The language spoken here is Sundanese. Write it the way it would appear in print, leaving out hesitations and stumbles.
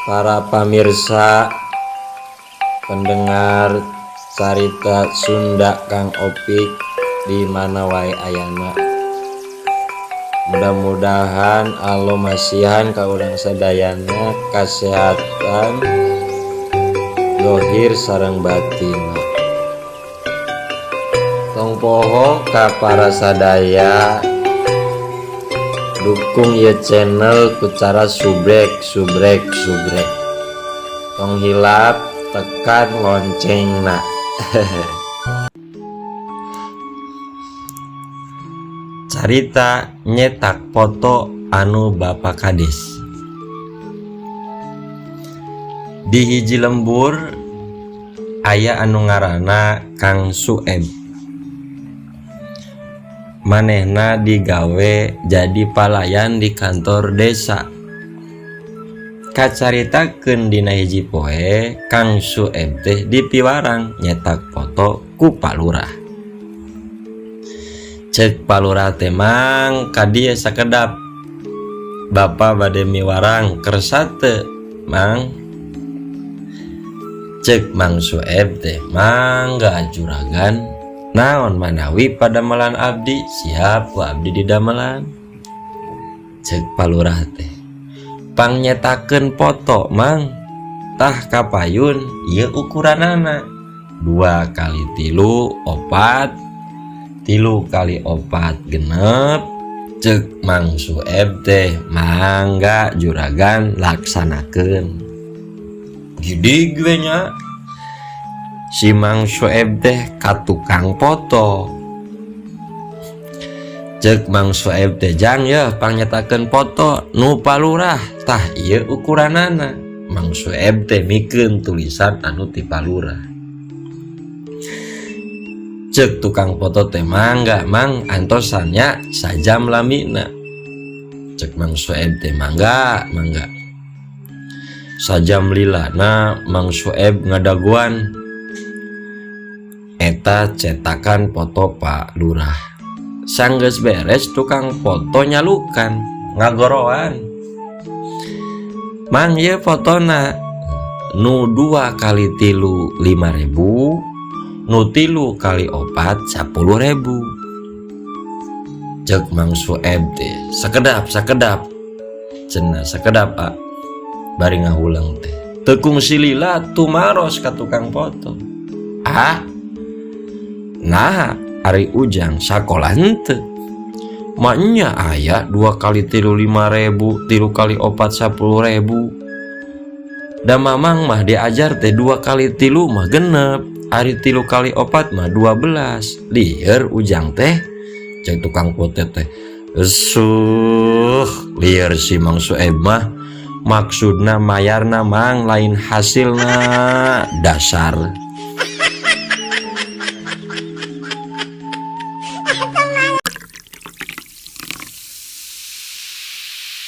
Para pamirsa pendengar carita Sunda Kang Opik di mana wae ayana, mudah-mudahan Allah masihan ka urang sadayana kasehatan dzohir sareng batin. Tong poho ka para sadaya, dukung ieu channel ku cara subrek, subrek, subrek. Tong hilap tekan loncengna. Carita nyetak foto anu Bapak Kades. Di hiji lembur aya anu ngaranna Kang Sueb. Manehna digawe jadi palayan di kantor desa. Kacaritakeun dina hiji poe, Kang Sueb teh dipiwarang nyetak foto ku Pak Lurah. Cek Pak Lurah teh, "Mang, ka dieu sakedap, Bapak bade miwarang, kersa teu, Mang?" Cek Mang Sueb teh, "Mangga, juragan, naon manawi padamelan abdi siap ku abdi didamelan." Cek Pak Lurah teh, "Pangnyetakeun foto, Mang. Tah, kapayun ieu ukuranana 2 kali 3 4, 3 kali 4 6." Cek Mang Sueb teh, "Mangga, juragan, laksanakeun." Gidig we nya si Mang Sueb teh ka tukang foto. Cek Mang Sueb teh, "Jang, ya pangnyetakeun foto nu Pak Lurah. Tah, ieu ukuranana." Mang Sueb teh mikeun tulisan anu ti Pak Lurah. Cek tukang foto teh, "Mangga, Mang, antosan nya, sajam lamina." Cek Mang Sueb teh, "Mangga, mangga." Sajam lilana Mang Sueb ngadaguan eta cetakan foto Pak Lurah. Sanggeus beres, tukang foto nyalukan ngagoroan, "Mang, ieu fotona nu 2 kali 3 5.000, nu 3 kali 4 10.000." Cek Mang Sueb teh, "Sakedap, sakedap," cenah, "sakedap, ah." Bari ngahuleng teh teu kungsi lila tumaros ka tukang foto, "Ah, nah, ari ujang sakola henteu? Maknya aya 2 kali 3 5.000, 3 kali 4 10.000. Da mamang mah diajar teh 2 kali 3 mah 6, ari 3 kali 4 mah 12. Lieur ujang teh." Cek tukang foto teh, "Suh, lieur si Mang Sueb mah. Maksudna mayarna, Mang, lain hasilna." Dasar.